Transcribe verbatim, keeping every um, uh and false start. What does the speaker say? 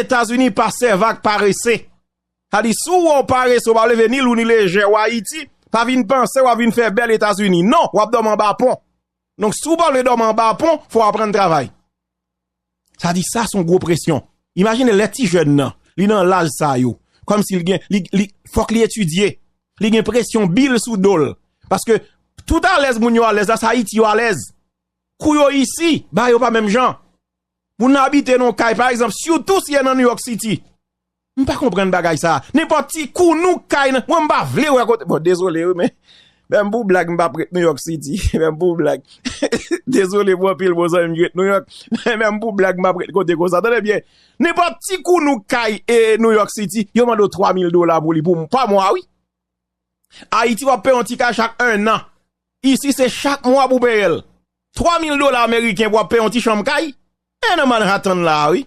Etazini pa sèvi ak parese. Sa di, si w wè w parese, w pa leve ni lou ni lejè, w Ayiti, pa vin panse w ap vin fè bèl Etazini. Non, w ap dòmi anba pon. Donk, si w pa vle dòmi anba pon, fò w aprann travay. Sa di, sa se yon gwo presyon. Imajine lè ti jèn nan, li nan laj sa yo. Kòmsi li gen, li, li, fòk li etidye. Li gen presyon bil sou do l. Paske tout alèz moun yo alèz la, se Ayiti yo alèz. Kou yo isi, bagay yo pa menm jan. Moun nan abite nan yon kay, pa egzanp, sitou si e nan New York City. M pa konprann bagay sa. Nenpòt ti kou nou kay nan, mwen m pa vle wè kote. Bon, dezole, wi, men. Menm pou blag, m p ap ret New York City. Menm pou blag. Dezole pou anpil bon zanmi m ki ret New York. Men menm pou blag, m p ap ret kote konsa. Tande byen. Nenpòt ti kou nou kay e New York City, yo mande w twa mil dola pou li pou pa mwa, wi. Ayiti, w ap peye yon ti kay chak ennan. Isi, se chak mwa pou peye l. Twa mil dola ameriken pou w ap peye yon ti chanm kay. E nan Manhattan la, wi.